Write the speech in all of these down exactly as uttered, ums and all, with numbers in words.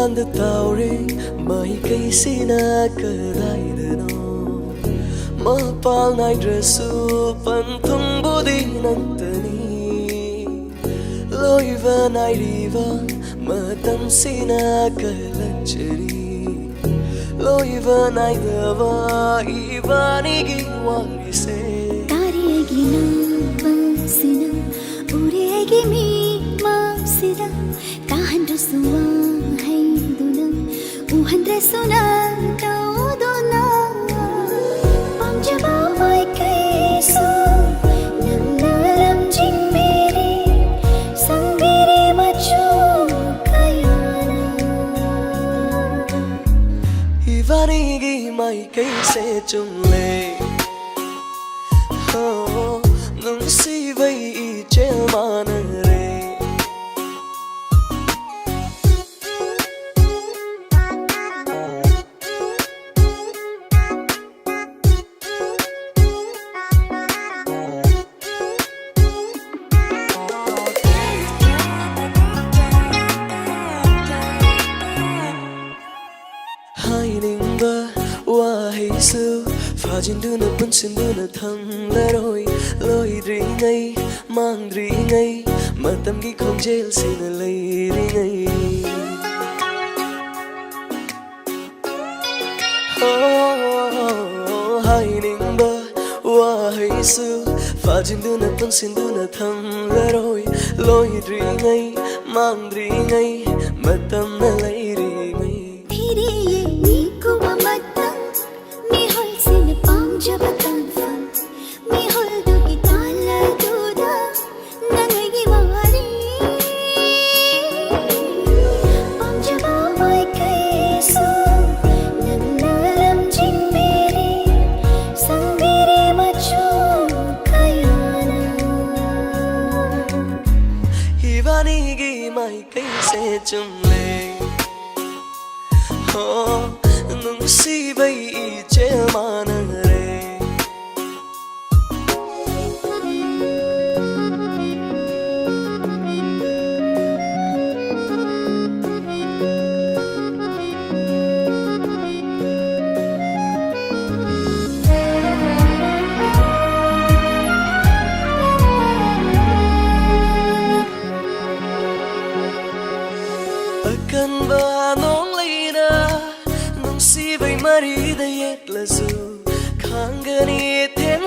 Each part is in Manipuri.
ꯍꯥꯟꯗ ꯇꯥꯎꯔꯦ ꯃꯥꯏꯀꯩꯁꯤꯅ ꯀꯗꯥꯏꯗꯅꯣ? ꯃꯄꯥꯜ ꯅꯥꯏꯗ꯭ꯔꯁꯨ ꯄꯟꯊꯨꯡꯕꯨꯗꯤ ꯅꯪꯇꯅꯤ꯫ ꯂꯣꯏꯕ ꯅꯥꯏꯔꯤꯕ ꯃꯇꯝꯁꯤꯅ ꯀꯜꯂꯛꯆꯔꯤ꯫ ꯂꯣꯏꯕ ꯅꯥꯏꯗꯕ ꯏꯕꯥꯅꯤꯒꯤ ꯋꯥꯔꯤꯁꯦ꯫ ꯇꯥꯔꯦ ꯑꯩꯒꯤ ꯅꯥꯄꯪꯁꯤꯅ, ꯎꯔꯦ ꯑꯩꯒꯤ ꯃꯤꯠꯃꯛꯁꯤꯗ, ꯇꯥꯍꯟꯗ꯭ꯔꯁꯨ ꯋꯥꯍꯩꯗꯨꯅ, ꯎꯍꯟꯗ꯭ꯔꯁꯨ ꯅꯪ ꯇꯧꯗꯨꯅ꯫ ꯄꯥꯝꯖꯕ ꯃꯥꯏꯀꯩꯁꯨ ꯅꯪꯅ ꯂꯝꯖꯤꯡꯕꯤꯔꯤ, ꯁꯪꯕꯤꯔꯤ ꯃꯆꯨ ꯀꯌꯥꯅ꯫ ꯏꯕꯥꯅꯤꯒꯤ ꯃꯥꯏꯀꯩꯁꯦ ꯆꯨꯝꯂꯦ꯫ ꯍꯣ, ꯅꯨꯡꯁꯤꯕꯩ ꯏꯆꯦꯜ ꯃꯥꯟꯅꯔꯦ꯫ ꯍꯥꯏꯅꯤꯡꯕ ꯋꯥꯍꯩꯁꯨ ꯐꯥꯖꯤꯟꯗꯨꯅ ꯄꯨꯟꯁꯤꯟꯗꯨꯅ ꯊꯝꯂꯔꯣꯏ꯫ ꯂꯣꯏꯗ꯭ꯔꯤꯉꯩ ꯃꯥꯡꯗ꯭ꯔꯤꯉꯩ ꯃꯇꯝꯒꯤ ꯈꯣꯡꯖꯦꯜꯁꯤꯅ ꯂꯩꯔꯤꯉꯩ꯫ ꯍꯣ, ꯍꯥꯏꯅꯤꯡꯕ ꯋꯥꯍꯩꯁꯨ ꯐꯥꯖꯤꯟꯗꯨꯅ ꯄꯨꯟꯁꯤꯟꯗꯨꯅ ꯊꯝꯂꯔꯣꯏ꯫ ꯂꯣꯏꯗ꯭ꯔꯤꯉꯩ ꯃꯥꯡꯗ꯭ꯔꯤꯉꯩ ꯃꯇꯝꯅ ꯂꯩꯔꯤꯉꯩ꯫ ꯐꯤꯔꯦ ꯌꯦꯡꯅꯤꯡ ꯀꯨꯝꯕ ꯃꯇꯝ ꯃꯤꯍꯨꯜꯁꯤꯅ ꯄꯥꯝꯖꯕ ꯇꯥꯟꯐꯝ, ꯃꯤꯍꯨꯜꯗꯨꯒꯤ ꯇꯥꯜꯂꯗꯨꯗ ꯅꯪ ꯑꯩꯒꯤ ꯋꯥꯔꯤ꯫ ꯄꯥꯝꯖꯕ ꯃꯥꯏꯀꯩꯁꯨ ꯅꯪꯅ ꯂꯝꯖꯤꯡꯕꯤꯔꯤ, ꯁꯪꯕꯤꯔꯤ ꯃꯆꯨ ꯀꯌꯥꯅ꯫ ꯏꯕꯥꯅꯤꯒꯤ ꯃꯥꯏꯀꯩꯁꯦ ꯆꯨꯝꯂꯦ꯫ ꯍꯣ, ꯅꯨꯡꯁꯤꯕꯩ ꯏꯆꯦꯜ ꯃꯥꯟꯅꯔꯦ꯫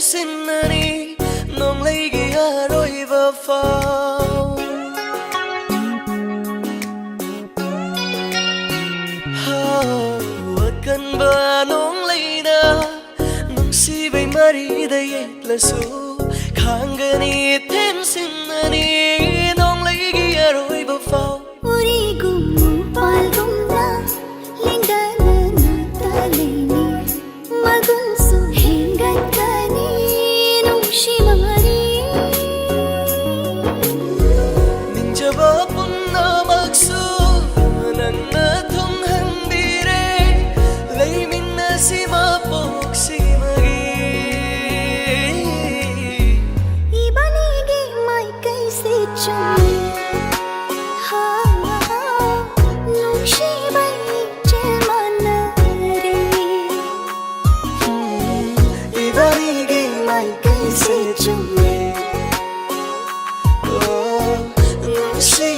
ꯇꯦꯟꯁꯤꯟꯅꯅꯤ ꯅꯣꯡꯂꯩꯒꯤ ꯑꯔꯣꯏꯕ ꯐꯥꯎ꯫ ꯍꯥꯎ, ꯑꯀꯟꯕ ꯅꯣꯡꯂꯩꯅ ꯅꯨꯡꯁꯤꯕꯩ ꯃꯔꯤꯗ ꯌꯦꯠꯂꯁꯨ, ꯈꯥꯡꯒꯅꯤ, ꯇꯦꯟꯁꯤꯟꯅꯅꯤ ꯅꯣꯡꯂꯩꯒꯤ ꯑꯔꯣꯏꯕ ꯐꯥꯎ꯫ ꯎꯔꯤꯒꯨꯝ ꯎꯄꯥꯜꯒꯨꯝꯅ ꯂꯦꯡꯗꯅ ꯅꯥꯛꯇ ꯂꯩꯅꯤ꯫ ꯃꯒꯨꯟꯁꯨ ꯍꯦꯟꯒꯠꯀꯅꯤ ꯅꯨꯡꯁꯤꯕ ꯃꯔꯤ꯫ ꯅꯤꯡꯖꯕ ꯄꯨꯝꯅꯃꯛꯁꯨ ꯅꯪꯅ ꯊꯨꯡꯍꯟꯕꯤꯔꯦ꯫ ꯂꯩꯃꯤꯟꯅꯁꯤ ꯃꯄꯣꯛꯁꯤꯃꯒꯤ꯫ ꯏꯕꯥꯅꯤꯒꯤ ꯃꯥꯏꯀꯩꯁꯦ ꯆꯨꯝꯃꯤ꯫ ꯍꯥ, ꯅꯨꯡꯁꯤꯕ ꯏꯆꯦꯜ ꯃꯥꯟꯅꯔꯦ꯫ ꯏꯕꯥꯅꯤꯒꯤ ꯃꯥꯏꯀꯩꯁꯦ ꯆꯨꯝꯃꯤ꯫ ꯑꯣ, ꯅꯨꯡꯁꯤ